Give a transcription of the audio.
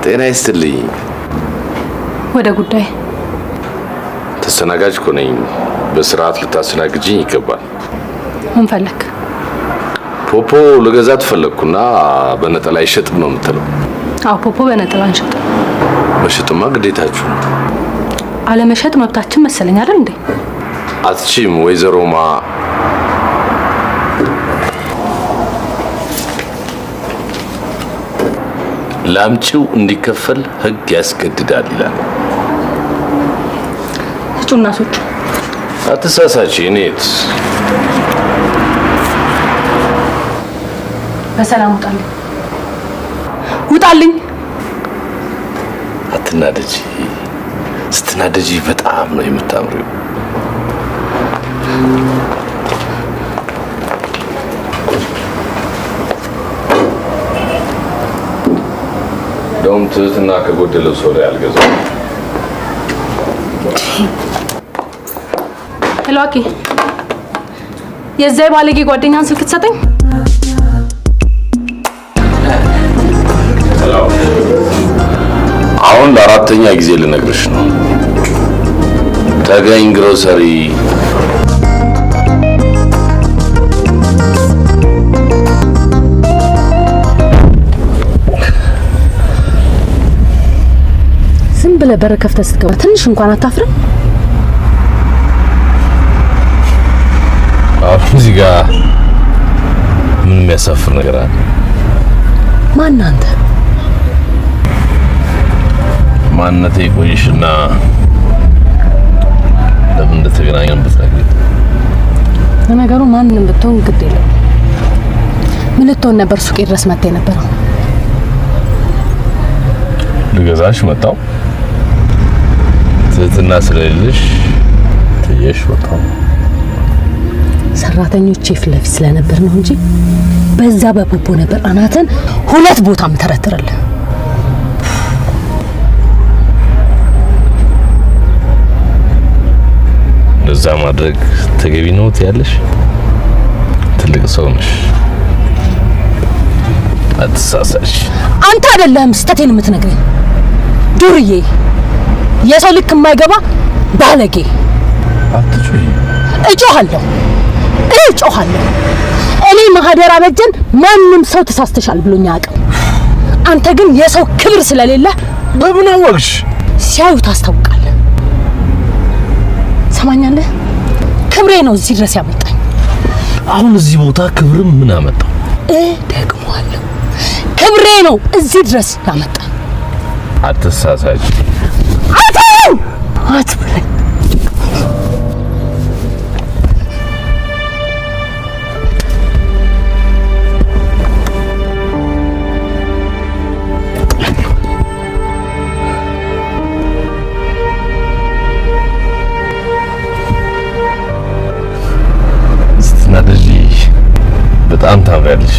ጤና ይስጥልኝ። ወደ ጉዳይ። ተስተናጋጅ እኮ ነኝ። በስርዓት ልታስተናግጂኝ ይገባል። ምን ፈለክ? ፖፖ ልገዛት ፈለግኩና በነጠላ አይሸጥም ነው የምትለው? አዎ፣ ፖፖ በነጠላ አንሸጥም። መሸጥማ ግዴታችሁ ነው። አለመሸጥ መብታችን መሰለኝ አይደል እንዴ? አትችይም ወይዘሮ ማ ላምጪው እንዲከፈል ሕግ ያስገድዳል ይላል። ስጩና ስጩ። አትሳሳቺ። እኔት በሰላም ውጣልኝ፣ ውጣልኝ። አትናደጂ። ስትናደጂ በጣም ነው የምታምሪው። እንደውም ትህትና ከጎደለው ሰው ላይ አልገዛም። Hello አኬ፣ የዛ የባለጌ ጓደኛን ስልክ ትሰጠኝ? Hello፣ አሁን ለአራተኛ ጊዜ ልነግርሽ ነው። ተገኝ ግሮሰሪ። ዝም ብለህ በር ከፍተህ ስትገባ ትንሽ እንኳን አታፍርም? አሁን እዚህ ጋር ምን የሚያሳፍር ነገር አለ? ማን አንተ? ማንነቴ ቆይሽና ለምን እንደተገናኘን ብትነግሪኝ። ለነገሩ ማንንም ብትሆን ግድ የለም። ምን ልትሆን ነበር ሱቄ ድረስ መጥተህ የነበረው? ልገዛሽ መጣሁ። ትህትና ስለሌለሽ ትዬሽ ወጣሁ። ሰራተኞቼ ፊት ለፊት ስለነበር ነው እንጂ በዛ በፖፖ ነበር አናትን ሁለት ቦታ ምተረትርልህ። እንደዛ ማድረግ ተገቢ ነው ትያለሽ? ትልቅ ሰው ነሽ። አትሳሳሽ። አንተ አይደለህም ስህተቴን የምትነግረኝ ዱርዬ፣ የሰው ልክ የማይገባ ባለጌ። አትጩሂ። እጮሃለሁ እጮሃለሁ። እኔ ማህደር አበጀን ማንም ሰው ተሳስተሻል ብሎኝ አያውቅም። አንተ ግን የሰው ክብር ስለሌለ በምን አወቅሽ? ሲያዩ ታስታውቃለህ። ሰማኛለህ? ክብሬ ነው እዚህ ድረስ ያመጣኝ። አሁን እዚህ ቦታ ክብርም ምን አመጣው? እደግመዋለሁ፣ ክብሬ ነው እዚህ ድረስ ያመጣኝ። አትሳሳች። አትበለኝ አትበለኝ። ስትናደጂ በጣም ታምሪያለሽ።